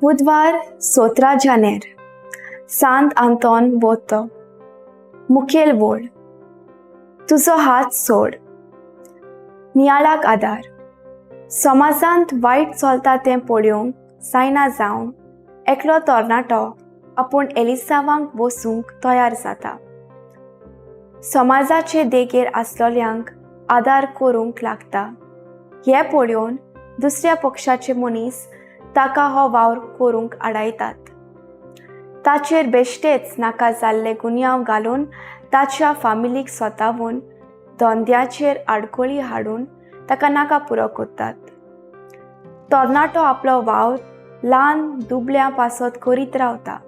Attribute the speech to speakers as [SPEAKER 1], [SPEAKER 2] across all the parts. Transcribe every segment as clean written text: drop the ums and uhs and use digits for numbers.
[SPEAKER 1] बुधवार 17 जानेर, सांत आंतोन वोतो. मुखेल वोळ, तुजो हात सोड. नियाळाक आदार. समाजांत वायट चलता तें पळोवंक जायना जावन एकलो तरणाटो आपूण एलिसांवांक बसूंक तयार जाता. समाजाचे देगेर आसलोल्यांक आदार करूंक लागता. हें पळोवन दुसऱ्या पक्षाचे मनीस ताका हो वावर करूंक आडायतात. ताचेर बेश्टेच नाका जाल्ले गुन्यांव घालून, ताच्या फामिलीक सोतावून, धंद्याचेर आडखळी हाडून ताका नाका पुरो करतात. तरणाटो आपलो वावर ल्हान दुबळ्यां पासत करीत रावता.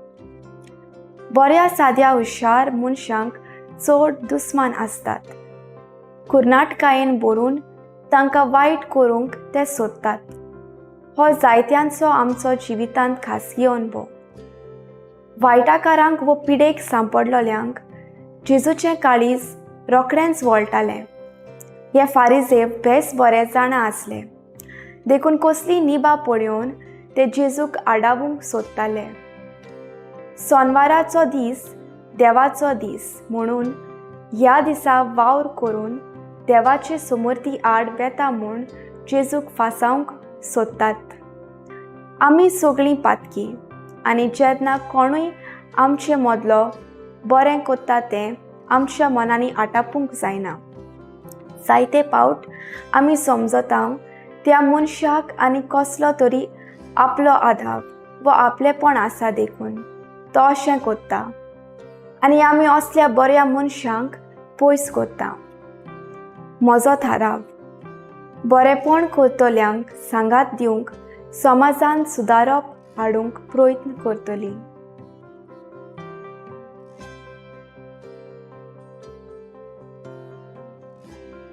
[SPEAKER 1] बऱ्या साद्या हुशार मनशांक चड दुस्मान आसतात. कुर्नाटकायेन भरून तांकां वायट करूंक ते सोदतात. हो जायत्यांचो आमचो जिवितांत खासगी अणभव. वायटाकारांक वो पिडेक सांपडलोल्यांक जेजूचें काळीज रोखडेंच वळटालें. हे फारिजेव बेस बरे जाणा आसले, देखून कसली निबा पळोवन ते जेजूक आडावूंक सोदताले. सोनवाराचो दीस देवाचो दीस म्हणून ह्या दिसा वावर करून देवाचे समर्थी आड वेता म्हूण जेजूक फासावंक सोदतात. आमी सगळीं पातकी आनी जेन्ना कोणूय आमचे मदलो बरें करता तें आमच्या मनांनी आटापूंक जायना. जायते पावट आमी समजता त्या मनशाक आनी कसलो तरी आपलो आदाव वा आपलेपण आसा, देखून तो अशें करता आनी आमी असल्या बऱ्या मनशांक पयस करता. म्हजो थाराव, बरेपण करतल्यांक सांगात दिवंक, समाजांत सुदारप हाडूंक प्रयत्न करतली.